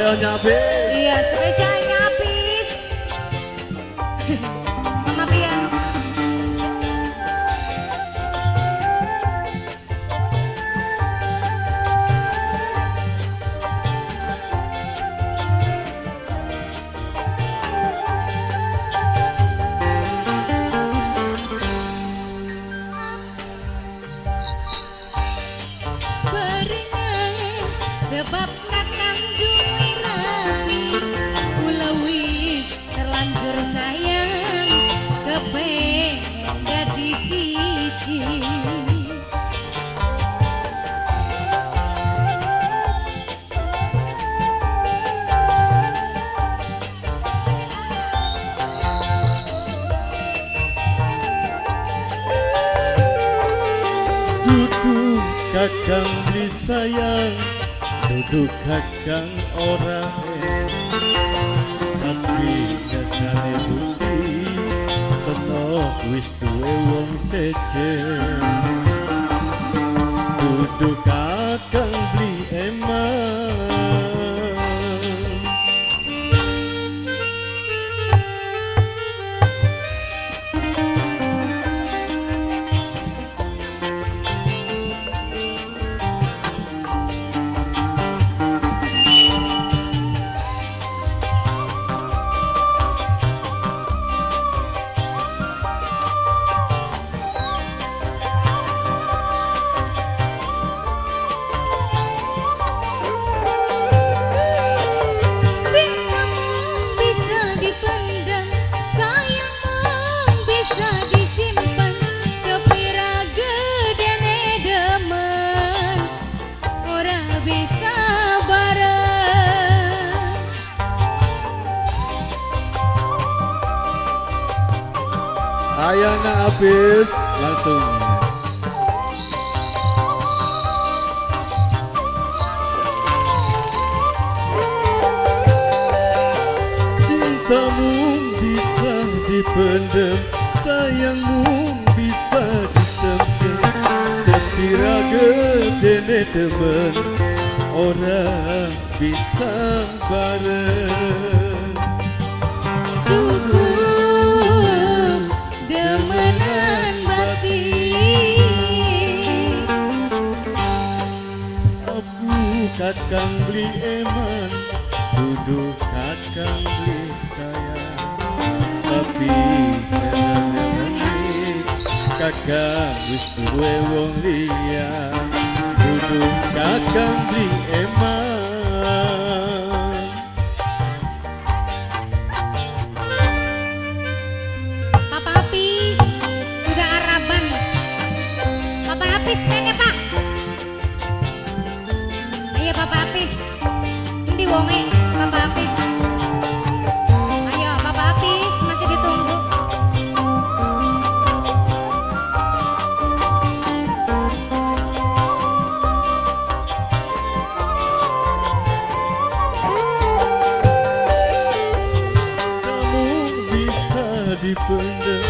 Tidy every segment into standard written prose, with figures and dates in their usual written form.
Ayo nyapis. Iya, spesial nyapis. Mama Pian. Barengan sebab kakang duwe rapi, kula wis terlanjur sayang kepengen dadi siji. Duduk kakang beli sayang, duduk kakang ora tapi nyatane bukti senok wis duwe wong sejen. Duduk kakang beli eman. Cintamu bisa dipendam, sayangmu bisa disimpan, sepira gedene demen ora bisa bareng. Ayo nak habis langsung. Cintamu bisa dipendam, sayangmu bisa disimpan, sepira gedene temen ora bisa bareng. Cukup demenan batin. Aku kakang beli eman, duduk kakang beli sayang, tapi seneng kakang wis duwe wong liya. Duduk kakang beli eman. Papa Apis udah Araban. Papa Apis mana Pak? Ayo Papa Apis. Endi wonge Papa Apis? Ayo Papa Apis masih ditunggu. Kamu bisa dipendam,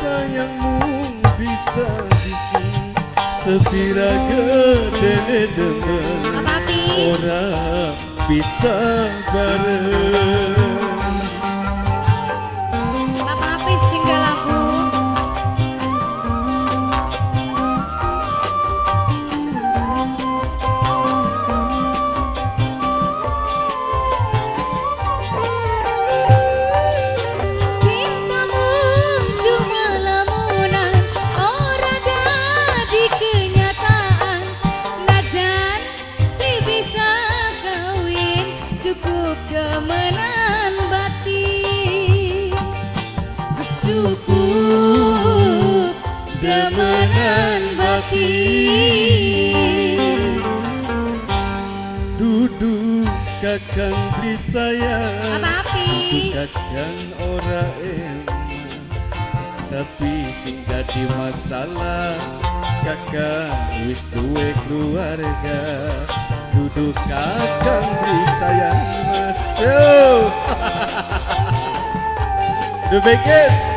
sayangmu bisa dipendam, sepira gedene demen Papa Apis. ora bisa bareng. Papa Apis tinggal lagu. Cintamu cuma lamunan, ora jadi kenyataan. Najan bisa kawin, cukup demenan batin. Cukup demenan batin. Duduk kakang beli sayang, Papa duduk Apis. kakang ora eman, tapi sing dadi masalah kakang wis duwe keluarga. Duduk kakang beli sayang masuk. The biggest.